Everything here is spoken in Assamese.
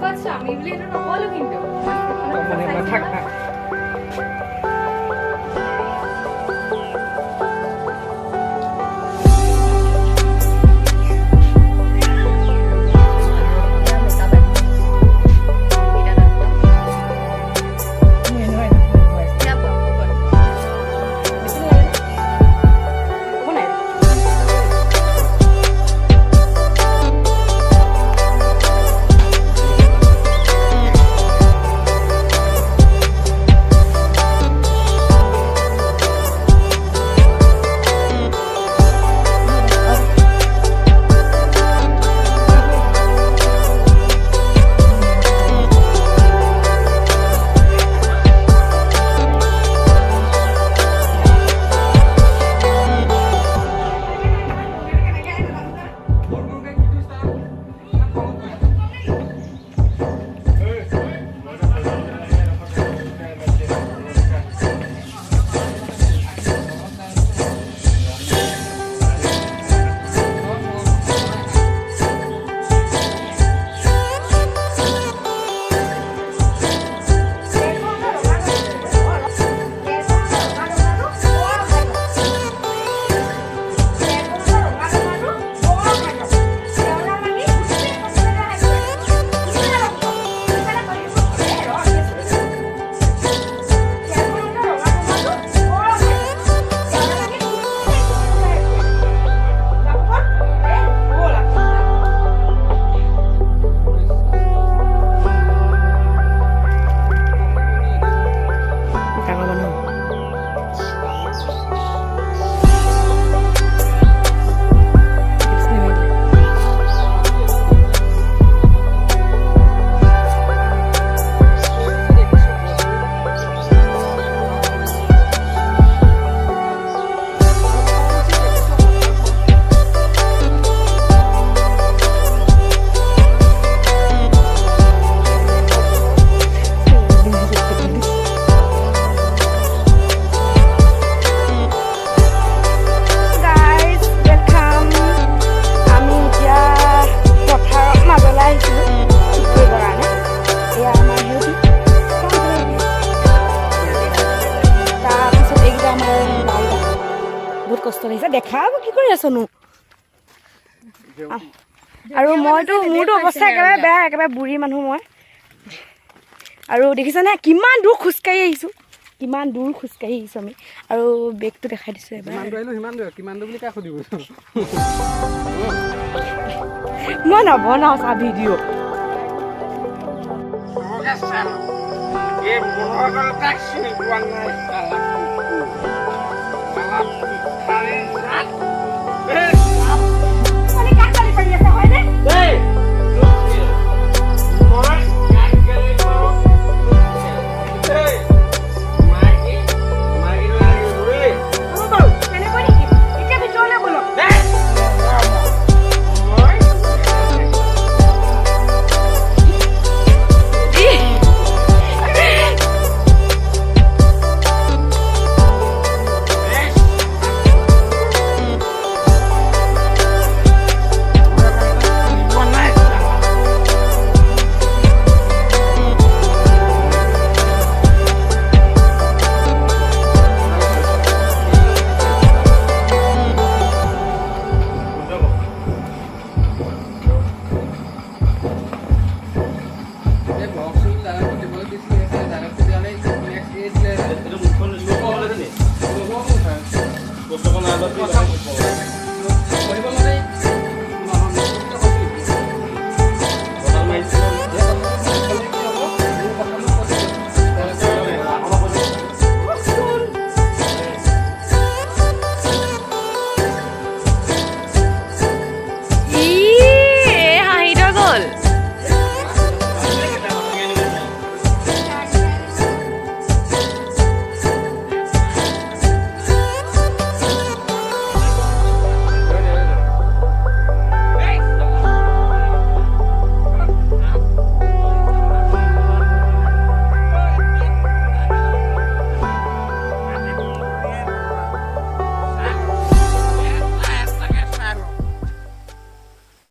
শেষত স্বামী বুলি এইটো নকলো কিন্তু। ডাঙৰ মানুহ। Guys, welcome. আমি এতিয়া পথাৰৰ মাজলৈ আহিছিলোঁ শ্বুট কৰিবৰ কাৰণে। এয়া আমাৰ সিহঁতি, তাৰপিছত এইকেইটা আমাৰ বাৰীটা। বহুত কষ্ট লাগিছে। দেখা, কি কৰি আছনো? আৰু মইতো মোৰতো অৱস্থা একেবাৰে বেয়া, একেবাৰে বুঢ়ী মানুহ মই। আৰু দেখিছানে কিমান দূৰ খোজকাঢ়ি আহিছোঁ, কিমান দূৰ খোজকাঢ়ি আহিছোঁ আমি। আৰু বেগটো দেখাই দিছোঁ এবাৰ। কিমান দূৰ আহিলো, সিমান দূৰ, কিমান দূৰ বুলি কাক সুধিব? মই নবনাওঁ চা ভিডিঅ'। এই মনৰ তাক চিনি পোৱা নাই, চালা কুকুৰ, চালা ভিক্ষাৰী।